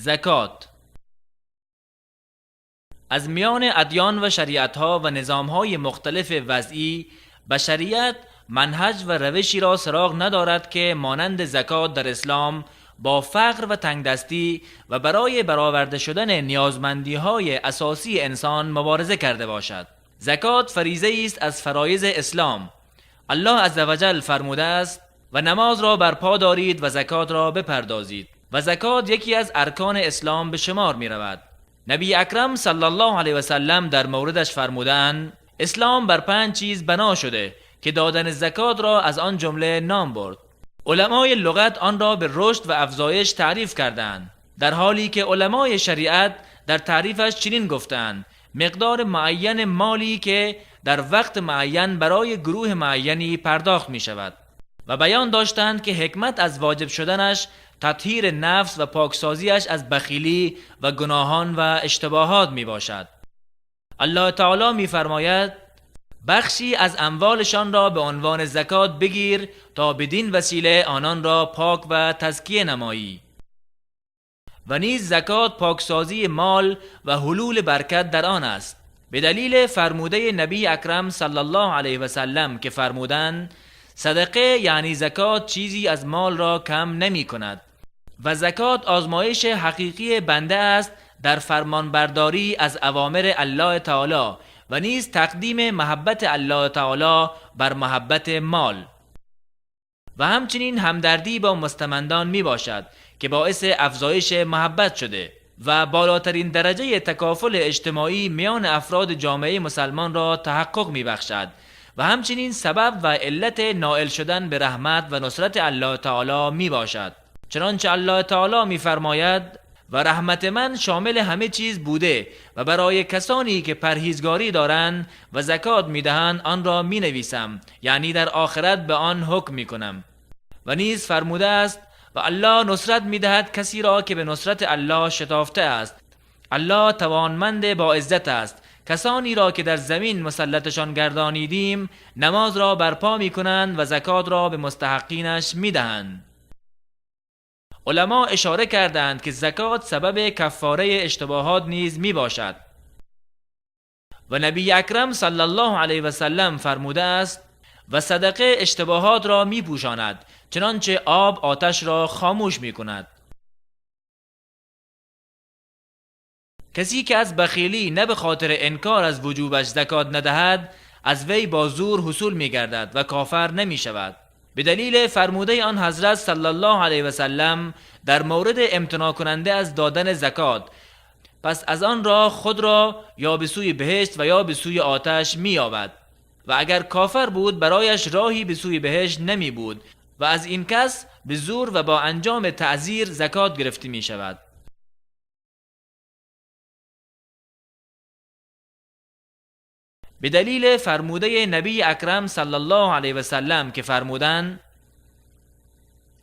زکات. از میان ادیان و شریعتها و نظامهای مختلف وضعی، بشریت منهج و روشی را سراغ ندارد که مانند زکات در اسلام با فقر و تنگدستی و برای برآورده شدن نیازمندی‌های اساسی انسان مبارزه کرده باشد. زکات فریضه است از فرایض اسلام. الله عزوجل فرموده است: و نماز را برپا دارید و زکات را بپردازید. و زکات یکی از ارکان اسلام به شمار می رود. نبی اکرم صلی الله علیه و سلم در موردش فرمودند: اسلام بر 5 چیز بنا شده که دادن زکات را از آن جمله نام برد. علمای لغت آن را به رشد و افزایش تعریف کردند، در حالی که علمای شریعت در تعریفش چنین گفتند: مقدار معین مالی که در وقت معین برای گروه معینی پرداخت می شود. و بیان داشتند که حکمت از واجب شدنش تطهیر نفس و پاکسازیش از بخیلی و گناهان و اشتباهات می باشد. الله تعالی می فرماید: بخشی از اموالشان را به عنوان زکات بگیر تا بدین وسیله آنان را پاک و تزکیه نمایی. و نیز زکات پاکسازی مال و حلول برکت در آن است، به دلیل فرموده نبی اکرم صلی الله علیه و سلم که فرمودند: صدقه یعنی زکات چیزی از مال را کم نمی کند. و زکات آزمایش حقیقی بنده است در فرمانبرداری از اوامر الله تعالی و نیز تقدیم محبت الله تعالی بر محبت مال، و همچنین همدردی با مستمندان می باشد که باعث افزایش محبت شده و بالاترین درجه تکافل اجتماعی میان افراد جامعه مسلمان را تحقق می بخشد و همچنین سبب و علت نائل شدن به رحمت و نصرت الله تعالی می باشد. چنانچه الله تعالی می فرماید: و رحمت من شامل همه چیز بوده و برای کسانی که پرهیزگاری دارند و زکات می دهند آن را می نویسم، یعنی در آخرت به آن حکم می کنم. و نیز فرموده است: و الله نصرت می دهد کسی را که به نصرت الله شتافته است. الله توانمند با عزت است. کسانی را که در زمین مسلطشان گردانیدیم نماز را برپا می کنند و زکات را به مستحقینش می دهند. علما اشاره کردند که زکات سبب کفاره اشتباهات نیز می باشد. و نبی اکرم صلی الله علیه و سلم فرموده است: و صدقه اشتباهات را می پوشاند، چنانچه آب آتش را خاموش می کند. کسی که از بخیلی نه به خاطر انکار از وجوبش زکات ندهد، از وی با زور حصول می گردد و کافر نمی شود. به دلیل فرموده آن حضرت صلی الله علیه و سلم در مورد امتناع کننده از دادن زکات، پس از آن را خود را یا به سوی بهشت و یا به سوی آتش می یابد. و اگر کافر بود برایش راهی به سوی بهشت نمی بود و از این کس به زور و با انجام تعزیر زکات گرفته می شود. به دلیل فرموده نبی اکرم صلی الله علیه و سلم که فرمودند: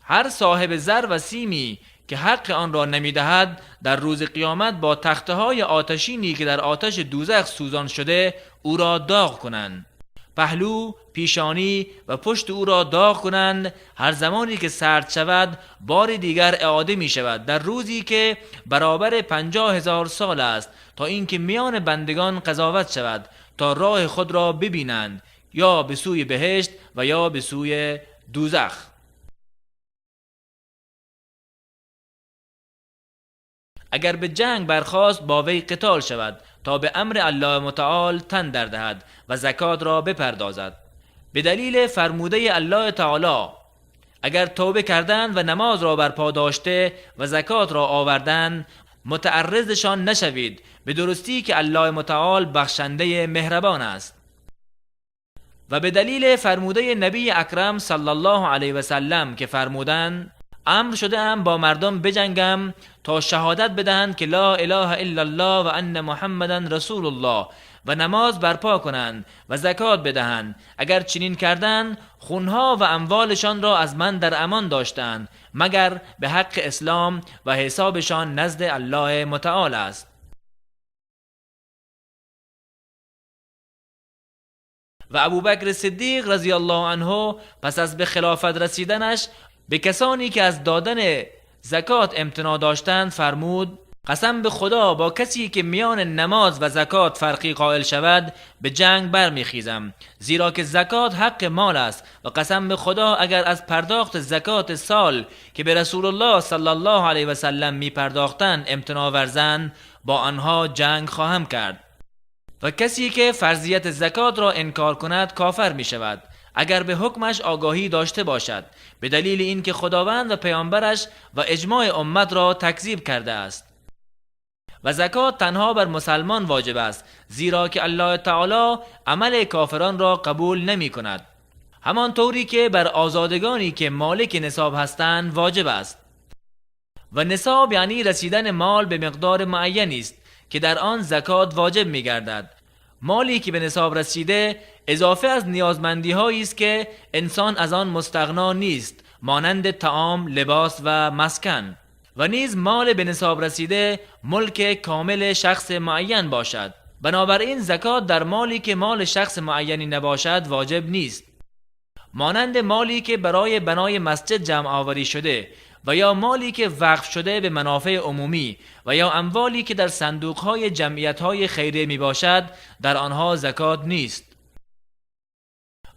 هر صاحب زر و سیمی که حق آن را نمی دهد در روز قیامت با تخته های آتشینی که در آتش دوزخ سوزان شده او را داغ کنند، پهلو، پیشانی و پشت او را داغ کنند. هر زمانی که سرد شود بار دیگر اعاده می شود در روزی که برابر 50,000 سال است، تا اینکه میان بندگان قضاوت شود تا راه خود را ببینند، یا به سوی بهشت و یا به سوی دوزخ. اگر به جنگ برخاست با وی قتال شود تا به امر الله متعال تن در دهد و زکات را بپردازد. به دلیل فرموده الله تعالی: اگر توبه کردند و نماز را برپا داشته و زکات را آوردند متعرضشان نشوید، به درستی که الله متعال بخشنده مهربان است. و به دلیل فرموده نبی اکرم صلی الله علیه و سلم که فرمودند: امر شده ام با مردم بجنگم تا شهادت بدهند که لا اله الا الله و ان محمدا رسول الله و نماز برپا کنند و زکات بدهند. اگر چنین کردند خونها و اموالشان را از من در امان داشتند، مگر به حق اسلام، و حسابشان نزد الله متعال است. و ابوبکر صدیق رضی الله عنه پس از به خلافت رسیدنش به کسانی که از دادن زکات امتناع داشتند فرمود: قسم به خدا با کسی که میان نماز و زکات فرقی قائل شود به جنگ برمیخیزم، زیرا که زکات حق مال است و قسم به خدا اگر از پرداخت زکات سال که به رسول الله صلی الله علیه و سلم می پرداختند امتناع ورزند با آنها جنگ خواهم کرد. و کسی که فرضیت زکات را انکار کند کافر می شود اگر به حکمش آگاهی داشته باشد، به دلیل اینکه خداوند و پیامبرش و اجماع امت را تکذیب کرده است. و زکات تنها بر مسلمان واجب است، زیرا که الله تعالی عمل کافران را قبول نمی کند، همان طوری که بر آزادگانی که مالک نصاب هستند واجب است. و نصاب یعنی رسیدن مال به مقدار معینی است که در آن زکات واجب می گردد. مالی که به نصاب رسیده اضافه از نیازمندی هایی است که انسان از آن مستغنا نیست، مانند طعام، لباس و مسکن. و نیز مال به نصاب رسیده ملک کامل شخص معین باشد. بنابراین زکات در مالی که مال شخص معینی نباشد واجب نیست، مانند مالی که برای بنای مسجد جمع آوری شده و یا مالی که وقف شده به منافع عمومی و یا اموالی که در صندوقهای جمعیت‌های خیریه می باشد، در آنها زکات نیست.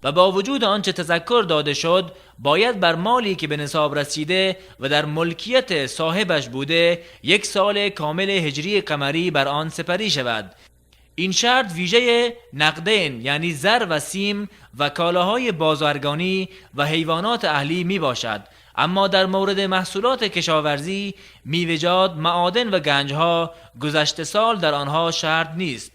و با وجود آنچه تذکر داده شد، باید بر مالی که به نصاب رسیده و در ملکیت صاحبش بوده یک سال کامل هجری قمری بر آن سپری شود. این شرط ویژه نقدین یعنی زر و سیم و کالاهای بازرگانی و حیوانات اهلی می باشد. اما در مورد محصولات کشاورزی، میوه‌جات، معادن و گنجها گذشت سال در آنها شرط نیست.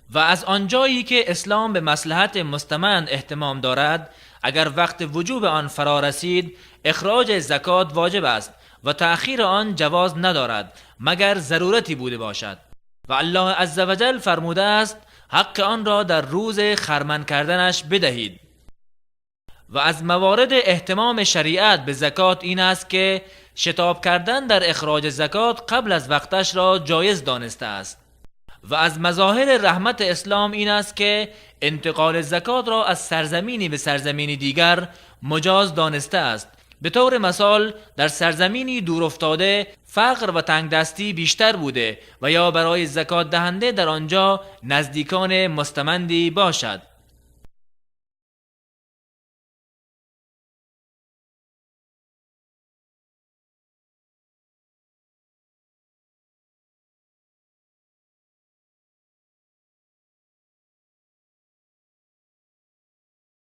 و از آنجایی که اسلام به مصلحت مستمند اهتمام دارد، اگر وقت وجوب آن فرا رسید اخراج زکات واجب است و تأخیر آن جواز ندارد مگر ضرورتی بوده باشد. و الله عزوجل فرموده است: حق آن را در روز خرمن کردنش بدهید. و از موارد اهتمام شریعت به زکات این است که شتاب کردن در اخراج زکات قبل از وقتش را جایز دانسته است. و از مظاهر رحمت اسلام این است که انتقال زکات را از سرزمینی به سرزمینی دیگر مجاز دانسته است. به طور مثال در سرزمینی دور افتاده فقر و تنگدستی بیشتر بوده و یا برای زکات دهنده در آنجا نزدیکان مستمندی باشد.